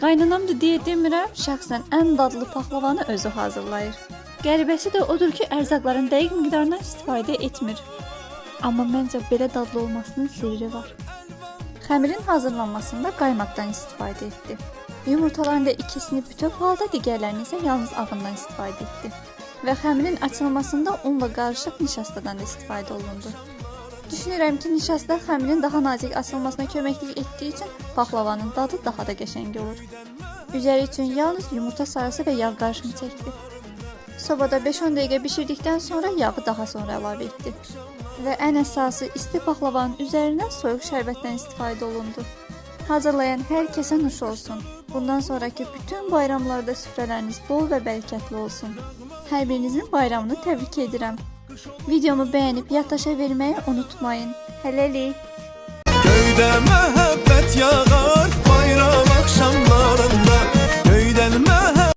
Qaynanamdır deyə demirəm, şəxsən ən dadlı paxlavanı özü hazırlayır. Qəribəsi də odur ki, ərzaqların dəqiq miqdarından istifadə etmir. Amma məncə belə dadlı olmasının sirri var. Xəmirin hazırlanmasında qaymaqdan istifadə etdi. Yumurtaların da ikisini bütöv halda, digərlərini isə yalnız ağından istifadə etdi. Və xəmirin açılmasında unla qarışıq nişastadan da istifadə olundu. Düşünürəm ki, nişasta xəmirin daha nazik açılmasına köməklik etdiyi üçün paxlavanın dadı daha da qəşəng olur. Üzəri üçün yalnız yumurta sarısı və yağ qarışımı çəkdi. Sobada 5-10 dəqiqə bişirdikdən sonra yağı daha sonra əlavə etdi. Və ən əsası isti paxlavanın üzərinə soyuq şərbətdən istifadə olundu. Hazırlayan hər kəsə nuş olsun. Bundan sonraki bütün bayramlarda süfrələriniz bol və bərəkətli olsun. Hər birinizin bayramını təbrik edirəm. Videomu bəyənib yaddaşa verməyi unutmayın. Hələlik. Göydə məhəbbət yağar, bayram axşamı.